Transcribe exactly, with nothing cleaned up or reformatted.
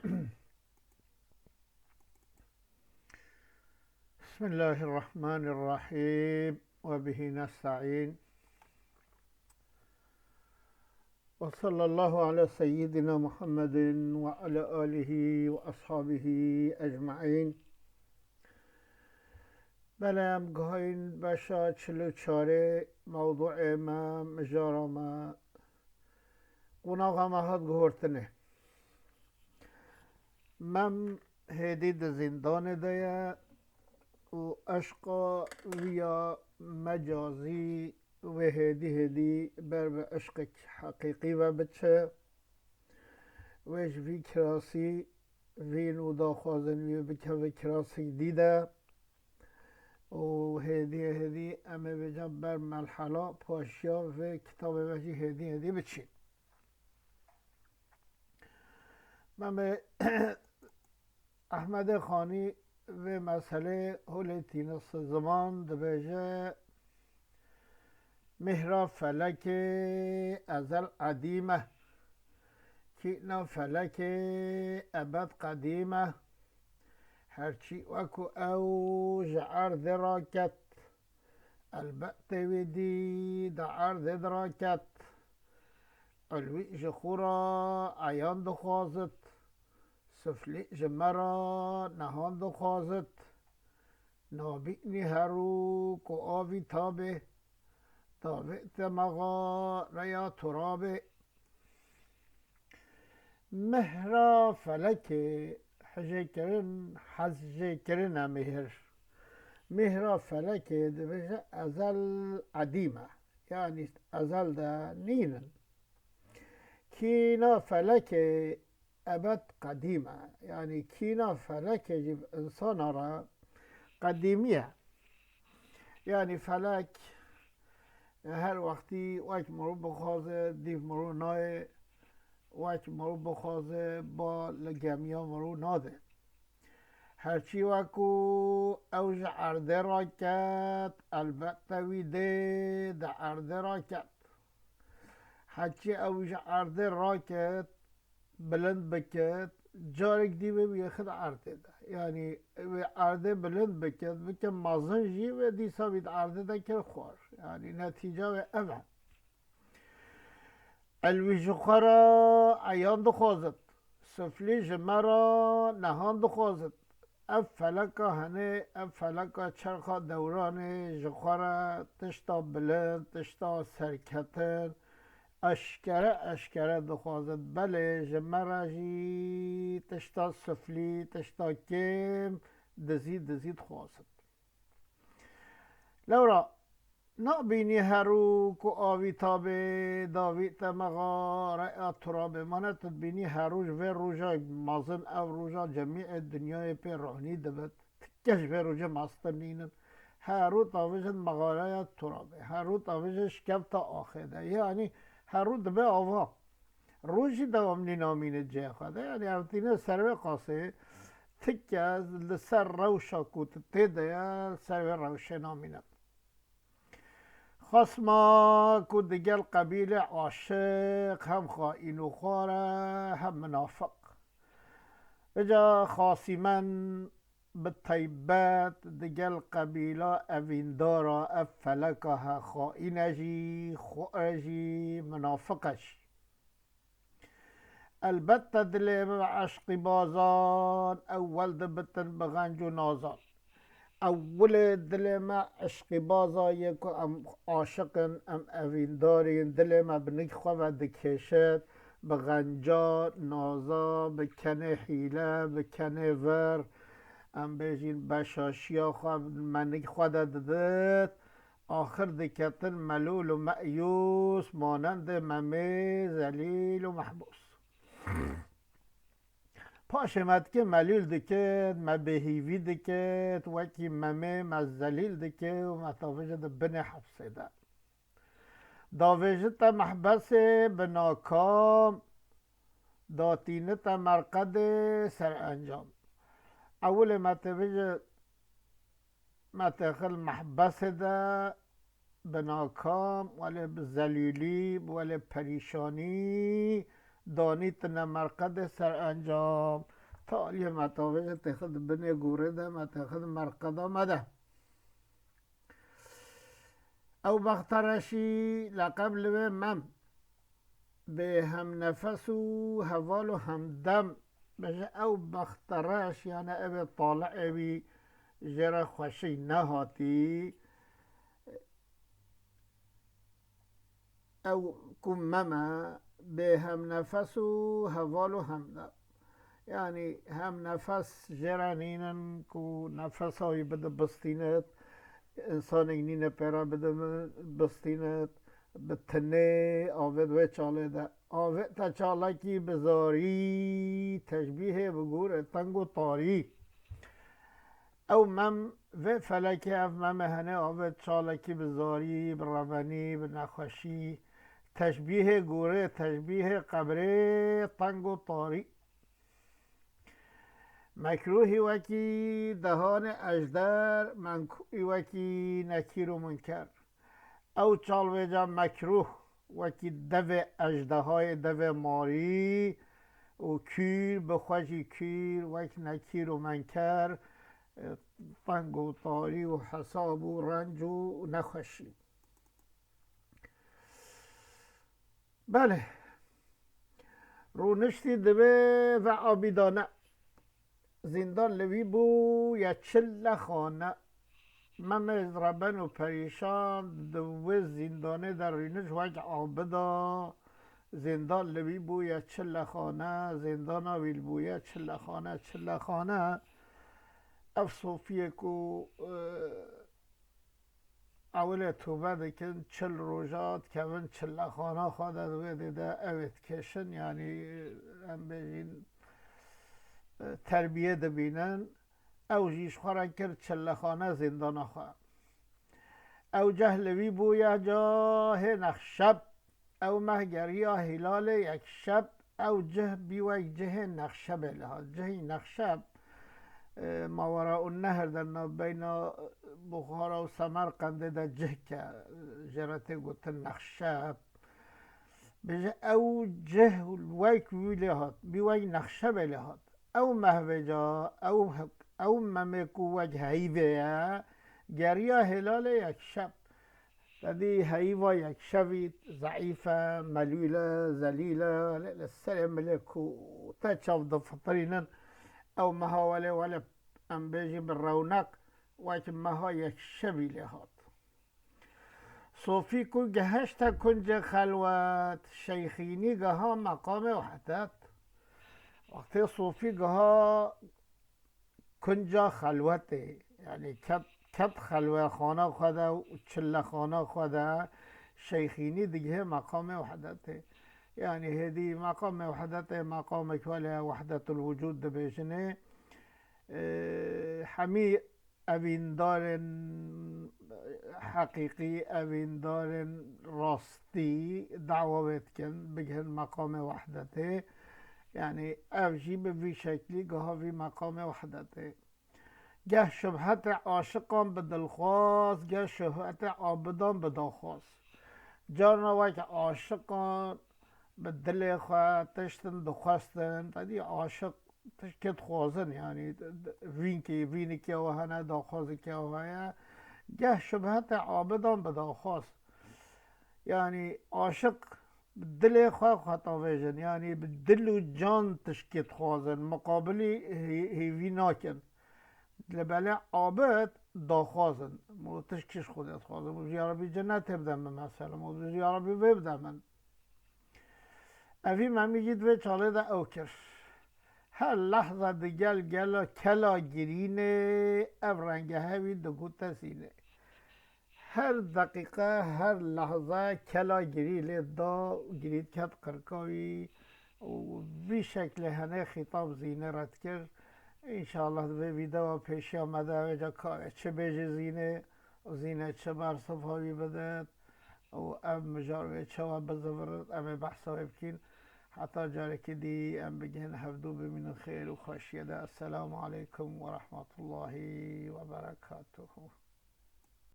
بسم الله الرحمن الرحيم، وبه نستعين. وصلى الله على سيدنا محمد وعلى آله وأصحابه أجمعين. Belê, em gihayîn beşa çil û çarê mewdûê me, mijara me, qonaxa me hat guhortinê. Mem hêdî di zîndanê de ye û eşqa wî ya mecazî wê hêdî hêdî ber bi eşqek heqîqî ve biçe. Wê ji vî kirasî vîn û daxwazin wî bikeve kirasek dî de û hêdî hêdî em ê vêca ber merhela paşiya vê kitabê ve jî hêdî hêdî biçîn. Memê Ehmedê Xanî vê meselê holê tîne ziman dibêje: Mihra felekê ezel edîm e, kîna felekê ebed qedîm e. Herçî wekû ew ji erdê raket, elbetê wî dî di erdê de raket. Ulwî ji xwe re eyan dixwazit, siflî ji me re nehan dixwazit. Nabînî herû ku avî tabê, davê te mexa reya turabê. Mihra felekê hijêkirin, hezjêkirin e mihir. Mihra felekê dibêje ezel edîm e. Yanî ezel de nînin. Kîna felekê ebed qedîm e. Yanî kîna felekê jî bi insana re qedîmî ye. Yanî felek her wextî wek mirov bixwaze, dîv mirov nayê, wek mirov bixwaze, ba li gemiya mirov nade. Herçî wekû ew ji erdê raket, elbette wî dê di erdê raket. Heçî ew ji erdê raket, bilind biket, carek dî wê biyêxin erdê de. Yanî wê erdê bilind biket, bike mezin jî, wê dîsa wî di erdê de kir xwar. Yanî netîca wê ev e. Elwî ji xwe re eyan dixwazit, siflî ji me re nehan dixwazit. Ev feleka henê, ev feleka çerxa dewranê ji xwe re tişta bilind, tişta serketin, eşkere eşkere dixwazit. Belê ji me re jî tişta siflî, tişta kêm, dizî dizî dixwazit. Lewra nabînî herû ku avî tabê, davî te mexa reya turabê. Mane tu dibînî herû ji vê roja mezin, ev roja cemî ê dinyayê pê ronî dibit. Tike ji vê rojê mestir nînin. Herû tavêjin mexareya turabê. Herû tavêjin şikefta axê de. Yanî herû dibe ava. Roj jî dewam nînamîne cihê xwe de. Yanî ev tîne ser vê qasê tike li ser rewşa ku tu tê de ye, ser vê rewşê namîne. Xasma ku digel qebîle aşiq, hem xaîn û xwar e, hem minafiq. Vêca xasîmen bi teybet digel qebîla evîndara ev feleka he xaîn e jî, xwar e jî, minafiq e jî. Elbette dilê me eşqîbazan ewil dibitin bi xenc û nazan. Ewilê dilê me eşqîbaza ye ku em aşiq in, em evîndar in, dilê me bi nik xwe ve dikêşit, bi xenca, naza, bi kenê hîle, bi kenê vir, em bêjîn beşaşiya xwe, me nik xwe de didit. Axir diketin melûl û meyûs, monendê Memê zelîl û mehbûs. Paşê me dike melûl dikit, me bêhîvî dikit, wekî Memê me zelîl dike û me tavêje di binê hepsê de. Davêji te mehbesê bi nakam, datîni te merqedê serencam. Ewilê me tevêje me te xil mehbesê de bi nakam, welê bi zelîlî, welê perîşanî, danî tine merqedê serencam. Taliyê me tavêje têxin di binê gorê de, me têxin merqeda me de. Ew bextereşî leqeb li wê Mem. Bê hemnefes û heval û hemdem. Bêje ew bextereş, yani ew ê tali'ê wî jê re xweşî nehatî. Ew ku Mem e, bê hemnefes û heval û hemdem. Yani hem nefes jê re nînin ku nefesa wî bide bistînit, însanêk nîne pê re bide bistînit, bi tinê avêt wê çalê de. Avête çalekî bi zarî, teşbîhê bi gorê teng û tarî. Ew Mem, vê felekê ev Memê henê avêt çalekî bi zarî, bi revenî, bi nexweşî. Teşbîhê gorê, teşbîhê qebrê teng û tarî. Mekrûhî wekî dehanê ejder, menkûrî wekî nekîr û munker. Ew çal vêca mekrûh wekî devê ejdehayê, devê marî û kûr, bi xwe jî kûr, wek nekîr û menker, e, teng û tarî û hesab û renc û nexweşî. Belê. Rûniştî divê ve abîdane. Zîndan li wî bû ya çile xane. Memê reben û perîşan di wê zîndanê de rûnişt wek abida. Zîndan li wî bû ya çile xane. Zîndana wî li bûye çile xane, çile xane. Ev Sofiyê ku, e, Ewilê tobe dikin, çil roja dikevin çilexana xwe de, di wê dê de ew ê dikêşin, yanî em bêjin, e, terbiyê dibînin. Ew jî ji xwe re kir çilexane, zîndana xwe. Ew ceh li wî bûye cahê nexşeb. Ew meh geriya hîlalê yekşeb, ew cih bî wek cihê Nexşebê li hat. Cihî Nexşeb, e, mawera û nehr de navbeyna Buxara û Semerqendê de cih ke, jê re tê gotin Nexşeb. Bêje ew cih wek wî lê hat, bî wek Nexşebê lê hat. Ew mehvêca, ew, ew memê ku wek heyvê ye, geriya hêlalê yekşeb. Te dî heyva yekşevî zeîf e, melûl e, zelîl e, lê li serê milê ku te çav difitirînin, ew meha welê, welê em bêjî bi rewneq, wek meha yekşevî lê hat. Sofî ku gehişte kuncê xelwet, şeyxînî geha meqamê wehdet. Wextê Sofî geha kunca xelwetê, yanî ket, ket xelwexana xwe de û çilexana xwe de, şeyxînî digihê meqamê wehdetê. Yanî hêdî meqamê wehdetê, meqamek wele wehdetul wucûd dibêjinê. Ê, hemî evîndarên heqîqî, evîndarên rastî dawa wê dikin, bigihin meqamê wehdetê. Yanî ev jî bi vî şeklî giha vî meqamê wehdetê. Geh şubhetê aşiqan bi dilxwaz, geh şubhetê abidan bi daxwaz. Carna wek aşiqan bi dilê xwe tiştin dixwestin, te dî aşiq tişkê dixwazin, yanî vînkê, vînikê ew hene, daxwazekê ew heye. Geh şubhetê abidan bi daxwaz. Yanî aşiq bi dilê xwe xwe tavêjin, yanî bi dil û can tişkê dixwazin, muqabilî hê-, hêvî nakin. Li belê abid daxwazin. Mo tişkî ji Xwedê dixwazin. Mo ya Rebî cenetê bide min mesela. Mo ya Rebî vê bide min. Evî Memî jî di vê çalê de ew kir. Her lehze digel gela kela girînê, ev rengehevî digote Zînê. Her deqîqe, her lehze kela girî lê da û girî diket qirka wî û vî şeklê henê xîtab Zînê re dikir. Înşallah di vê vîdeoya pêşiya me de vêca ka çi bêjî Zînê, Zînê çi bersiva wî bidit û ev mijar wê çawa bizivirit, em ê behsa wê bikîn. Heta carekî dî em bigihin hevdû bimînin xêr û xweşiyê de. Esselamu aleykum ve rahmetullahi ve berekatuhu.